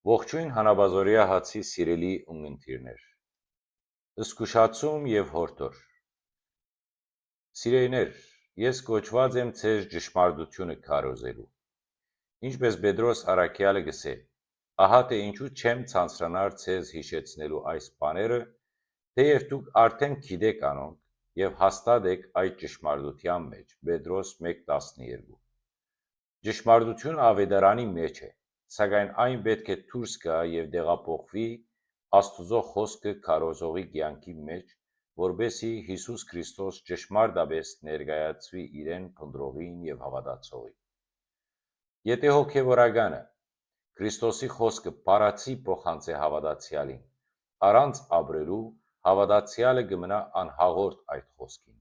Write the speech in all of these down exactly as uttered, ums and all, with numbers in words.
Ողջոյն հանապազօրեայ հացի սիրելի ունգընտիրներ։ Զգուշացում եւ յորդոր։ Սիրելիներ, ես կոչուած եմ ձեզ ճշմարտութիւնը քարոզելու։ Ինչպէս Պետրոս առաքեալը կ'ըսէ, ահա թէ ինչու չեմ ցանցրանար ձեզ յիշեցնելու այս բաները, թէեւ դուք արդէն գիտէք անոնք եւ հաստատ էք այդ ճշմարտութեան մէջ, Պետրոս մէկ տասներկու։ Ճշմարտութիւնը աւետարանի մէջ է, սակայն այն պէտք է դուրս գայ եւ տեղափոխուի Աստուծոյ խօսքը քարոզողի կեանքի մէջ, որպէս զի Յիսուս Քրիստոս ճշմարտապէս ներկայացուի իրեն փնտռողին եւ հաւատացողին։ Եթէ հոգեւորականը Քրիստոսի խօսքը բառացի փոխանցէ հաւատացեալին, առանց ապրելու, հաւատացեալը կը մնայ անհաղորդ այդ խօսքին։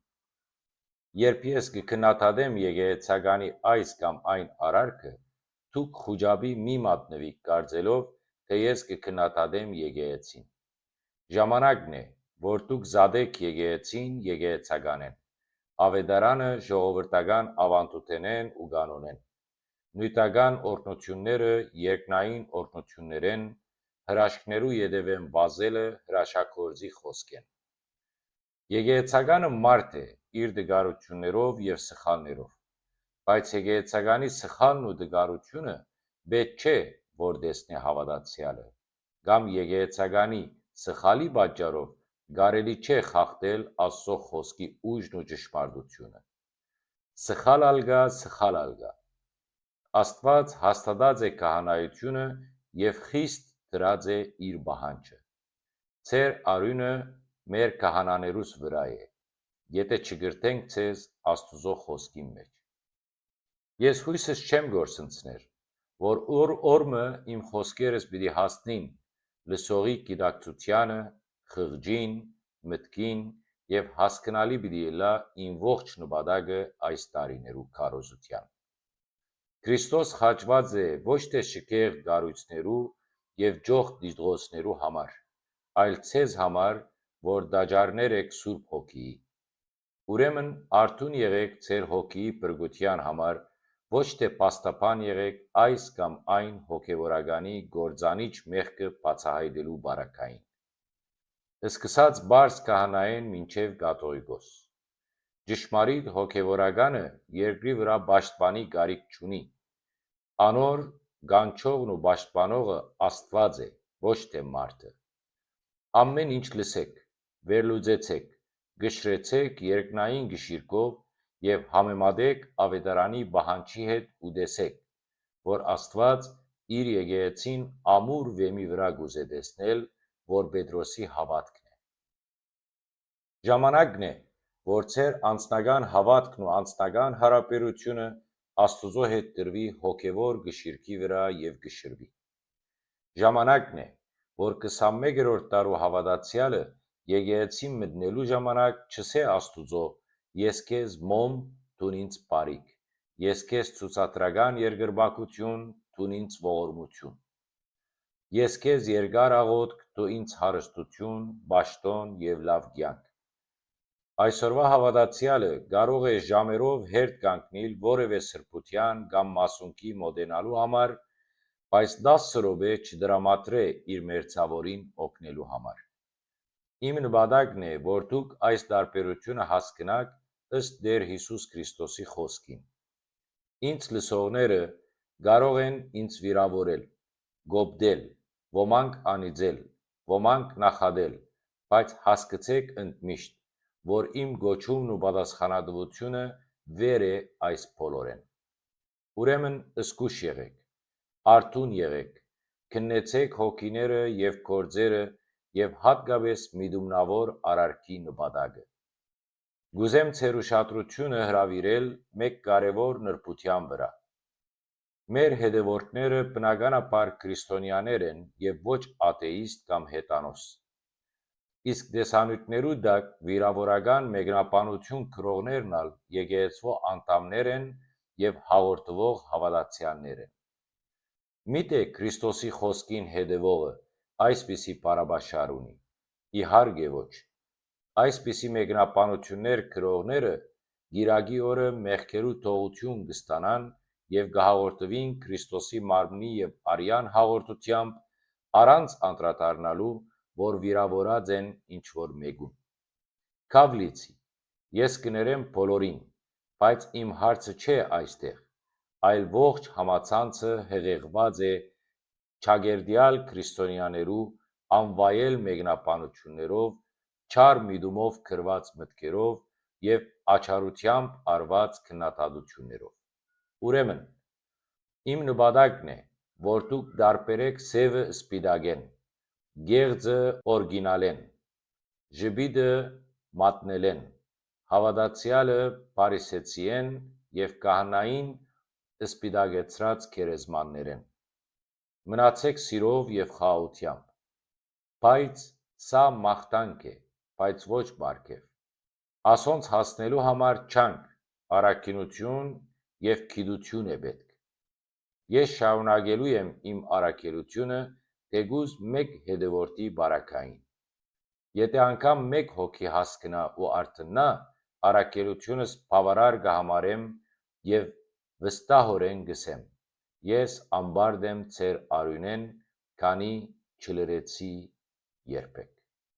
Երբ ես կը քննադատեմ եկեղեցականի այս կամ այն արարքը, դուք խուճապի մի մատնուիք կարծելով, թէ ես կը քննադատեմ եկեղեցին։ Ժամանակն է, որ դուք զատէք եկեղեցին եկեղեցականէն, աւետարանը ժողովրդական աւանդութենէն ու կանոնէն, նիւթական օրհնութիւնները երկնային օրհնութիւններէն, հրաշքներու ետեւէն վազելը հրաշագործի խօսքէն։ Եկեղեցականը մարդ է իր տկարութիւններով եւ սխալներով, բայց եկեղեցականի սխալն ու տկարութիւնը պէտք չէ, որ տեսնէ հաւատացեալը, կամ եկեղեցականի սխալի պատճառով կարելի չէ խախտել Աստուծոյ խօսքի ուժն ու ճշմարտութիւնը։ Սխալ ալ կայ, սխալ ալ կայ։ Աստուած հաստատած է քահանայութիւնը եւ խիստ դրած է իր պահանջը։ Ձեր արիւնը մեր քահանաներուս վրայ է, եթէ չկրթենք ձեզ Աստուծոյ խօսքին մէջ։ Ես յոյսս չեմ կորսնցներ, որ օր, օր մը իմ խօսքերս պիտի հասնին լսողի գիտակցութեանը, խղճին, մտքին եւ հասկնալի պիտի ըլլայ իմ ողջ նպատակը այս տարիներու քարոզութեան։ Քրիստոս խաչուած է ոչ թէ շքեղ կառոյցներու եւ ճոխ դիտողներու համար, այլ ձեզ համար, որ տաճարներ էք Սուրբ Հոգիի։ Ուրեմն արթուն եղէք ձեր հոգիի փրկութեան համար, ոչ թէ փաստաբան եղէք այս կամ այն հոգեվորականի կործանիչ մեղքը բացայայտելու պարագային։ Սկսած պարզ քահանայէն մինչեւ կաթողիկոս։ Ճշմարիտ հոգեվորականը երկրի վրայ պաշտպանի կարիք չունի։ Անոր կանչողն ու պաշտպանողը Աստուած է, ոչ թէ մարդը։ Ամէն ինչ լսէք, վերլուծեցէք, կշռեցէք երկնային կշիռքով եւ համեմատէք աւետարանի պահանջի հետ ու տեսէք, որ Աստուած իր եկեղեցին ամուր վէմի վրայ կ'ուզէ տեսնել, որ Պետրոսի հաւատքն է։ Ժամանակն է, որ ձեր անձնական հաւատքն ու անձնական յարաբերութիւնը Աստուծոյ հետ տրուի հոգեվոր կշիռքի վրայ եւ կշռուի։ Ժամանակն է, որ քսանմեկերորդ դարու հաւատացեալը եկեղեցին մտնելու ժամանակ չըսէ Աստուծոյ. «Ես քեզ մոմ, դուն ինձ բարիք, ես քեզ ցուցադրական երկրպագութիւն, դուն ինձ ողորմութիւն»։ Ես քեզ երկար աղօթք, դու ինձ հարստութիւն, պաշտօն եւ լաւ կեանք։ Այսօրուայ հաւատացեալը կարող է ժամերով հերթ կանգնիլ որեւէ սրբութեան կամ մասունքի մօտենալու համար, բայց տասը րոպէ չդրամատրէ իր մերձաւորին օգնելու համար։ Իմ նպատակն է, որ դուք այս տարբերութիւնը հասկնաք ըստ Տէր Յիսուս Քրիստոսի խօսքին։ Ինձ լսողները կարող են ինձ վիրաւորել, կոպտել, ոմանք անիծել, ոմանք նախատել, բայց հասկցէք ընդմիշտ, որ իմ կոչումն ու պատասխանատուութիւնը վեր է այս բոլորէն։ Ուրեմն զգոյշ եղէք, արթուն եղէք, քննեցէք հոգիները եւ գործերը եւ յատկապէս միտումնաւոր արարքի նպատակը։ Կ'ուզեմ ձեր ուշադրութիւնը հրաւիրել մէկ կարեւոր նրբութեան վրայ։ Մեր հետեւորդները բնականաբար քրիստոնեաներ են եւ ոչ աթէիստ կամ հեթանոս։ Իսկ տեսանիւթներու տակ վիրաւորական մեկնաբանութիւն գրողներն ալ եկեղեցւոյ անդամներ են եւ հաղորդուող հաւատացեալներ են։ Միթէ Քրիստոսի խօսքին հետեւողը այսպիսի բառապաշար ունի։ Իհարկե ոչ։ Այսպիսի մեկնաբանութիւններ գրողները կիրակի օրը մեղքերու թողութիւն կ'ստանան եւ կը հաղորդուին Քրիստոսի մարմնի եւ արեան հաղորդութեամբ առանց անդրադառնալու, որ վիրաւորած են ինչ որ մէկուն։ Քաւ լիցի, ես կներեմ բոլորին, բայց իմ հարցը չէ այստեղ, այլ ողջ համացանցը հեղեղուած է չակերտեալ քրիստոնեաներու անվայել մեկնաբանութիւններով, չար միտումով գրուած մտքերով եւ աչառութեամբ արուած քննադատութիւններով։ Ուրեմն, իմ նպատակն է, որ դուք տարբերէք սեւը սպիտակէն, գեղձը օրկինալէն, ժպիտը մատնելէն, հաւատացեալը փարիսեցիէն եւ քահանային սպիտակեցրած գերեզմաններէն։ Մնացէք սիրով եւ խաղաղութեամբ։ Բայց սա մաղթանք է, բայց ոչ պարգեւ։ Ասոնց հասնելու համար ջանք, առաքինութիւն եւ գիտութիւն է պէտք։ Ես շարունակելու եմ իմ առաքելութիւնը թէկուզ մէկ հետեւորդի պարագային։ Եթէ անգամ մէկ հոգի հասկնայ ու արթննայ, առաքելութիւնս բաւարար կը համարեմ եւ վստահօրէն կ'ըսեմ. ես անպարտ եմ ձեր արիւնէն, քանի չլռեցի երբեք։